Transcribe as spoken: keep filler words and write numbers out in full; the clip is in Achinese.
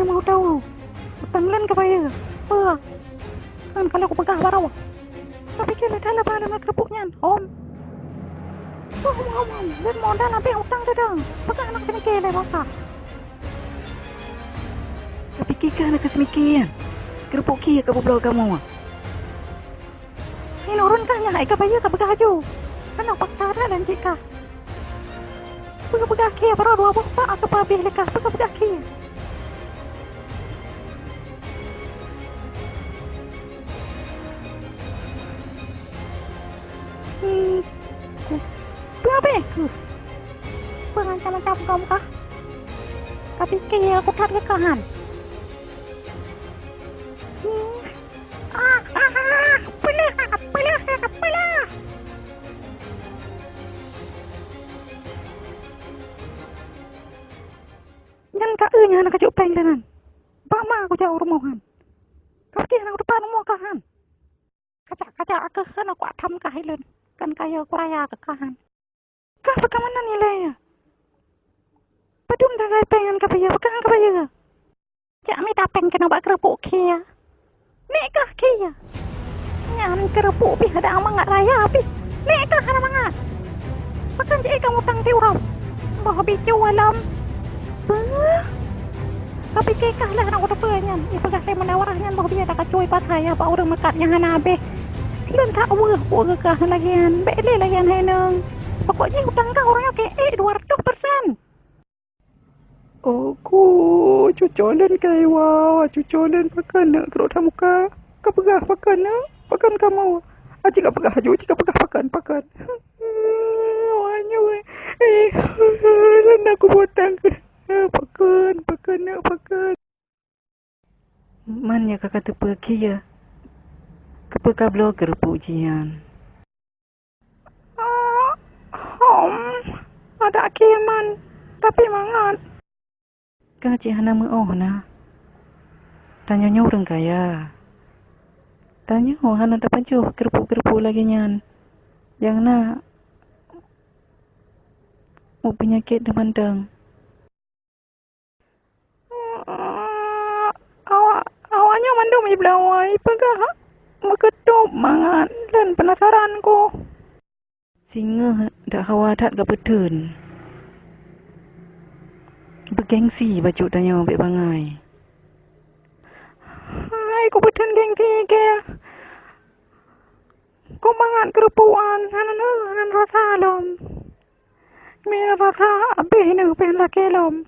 Mau tahu, utang lôn ka bayeue. Peue? Kan kalau kupeugah baroe. Tapi kira dah leubeh lôn keureubeuk nyan, hom. Hom, hom, hom. Lôn modal habéh utang teudong. Peugah aneuk seumiké lé baka. Tapi kikah na keu seumiké nyan. Keureubeuk kiyée ka bubloe kamoe. Nyoe ureueng kah nyang hai ka bayeue ka peugah laju. Keunoe paksa that lôn cit kah. Peugah-peugah khie baroe dua boh pak ka peuhabéh lé kah, peugah-peugah khie. Hmm, ku peuhabéh keuh. Peue macam-macam kamoe kah? Ka pike aku that keu kah han. Hmm. Ah, ah, ah, peuleueh, peuleueh, peuleueh. Nyan ka eu nyan ka cok péng lé nan. Bak ma kujak u rumoh han. Ka pike hana kuteupah rumoh kah han. Kacak-kacak keuh hana kuatham kah ilôn. Kan kayée kuraya keu kah han. Kah pakon meunan ilée? Padum tagai péng nyan ka bayeue, pakon ka bayeue? Jak mita péng keunoe bak keureubeuk khie. Nek kah khie? Nyan keureubeuk pih ada mangat raya pih. Nek kah hana mangat? Pakon jih kamoe utang di uroe? Boh bicu lom. Beuh. Tapi keh kah lah nak kuteupeu nyan. Ipeugah lé Munawwarah nyan boh biaya takacui pasai bak ureueng meukat nyang hana habéh. Lôn that weueh peue kah lagée nyan. Bék lé lagée nyan hai nong. Pokok jih utang kah ureueng nyoe keu ék dua ratus persen. Oh ku, cuco lôn ka iwa, cuco lôn pakon neuk krok that muka. Ka peugah pakon neuk, pakon kamoe. Aci ka peugah aju, aci ka peugah pakon, pakon. Awak nyoe, eh, lôn na kubu utang. Pakon, pakon neuk, pakon. Man nyang ka kateupeue kiyée, keupeue kabloe keureubeuk jih nyan. Hom, adak kiyée man, tapi mangat. Ka cit hana meuoh na. Tanyoe nyoe ureueng kaya. Tanyoe hana tapajoh keureubeuk-keureubeuk lagée nyan. Nyang na meupenyakét teumantong. Awak, awak nyoe mandum iblawai peugah meukeutôb mangat lôn penasaran ku. Singoh dak hawa that geupeutreun. Beugengsi bacut tanyoe bék bangai. Hai, ku beuteun gengsi keh. Ku mangat keureubeuk an, hana, hana rasa lom. Mie rasa abéh nyoe péng lakée lom.